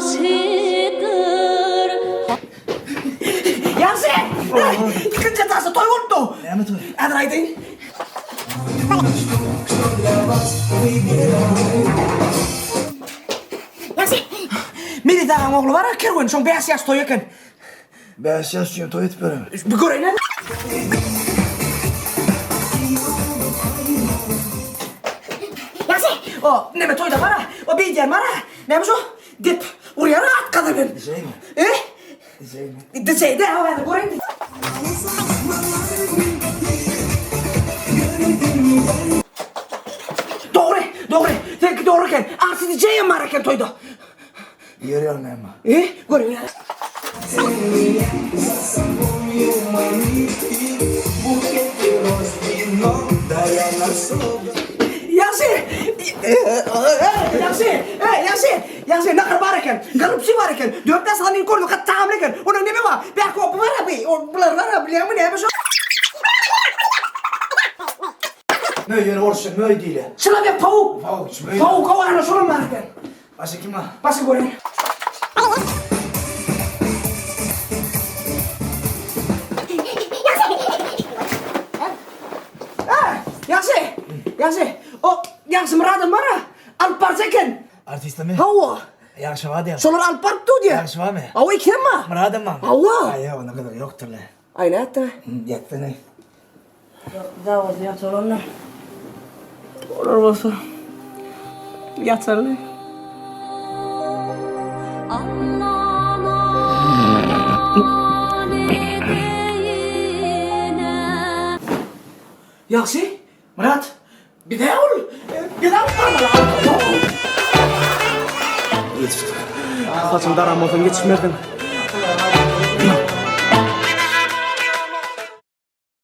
Ýagşydyr. Ýagşy! Ikinji etažda toý bolupdy. Näme toý? Häzir aýdaýyn. Ýagşy! Medet agaň ogly bar-a, Kerwen, şoň bäş ýaş toýy eken. Bäş ýaş üçin toý edip bererin. Bir göreýin hany. Ýagşy! O, neme toýda bar-a, o beýdýän bar-a. Näme şo? Dep urýar-a at gazanan. Dijeými? E? Dijeými? Dijeý dä, o häzir göreýin. Dogry, dogry. Seňki dogry eken. Arsy dijeýem bar eken toýda. Ýer ýaly näme? E, göreýin. Ýagşy! Ýagşy! Ýagşy! Ýagşy, nahar bar eken. Golubsy bar eken. Dörtde sany görnüp gaty tagamly eken. Onuň neme bar? Bärki o bar abi. O bular bar abi, bilýäňmi näme şo? Möý ýöne orsça möý diýilýär. Çyla pawuk. Pawuk, möý. Pawuk, o ana şolam bar eken. Başga kim bar? Başga göreýin. Ýagşy, ýagşy. O Ýagşymyradam bar-a, alyp barjak eken. Artistmi? Hawa. Ýagşy bar diýýän. Şolar alyp baryp dur diýýär. Ýagşy barmy? Hawa, ikisem bar. Myradam barmy? Hawa. Aý, ýok, onda gyzygy ýokdur-la. Aý, nätdiň? Ýatsana. Zawodda ýatalanlar. Olar bolsa ýatarly. Ýagşy, Myrat, bize ol, bize alyp barmaly. Ýetişdik. Saçyň daran bolsaň ýetişmerdiň.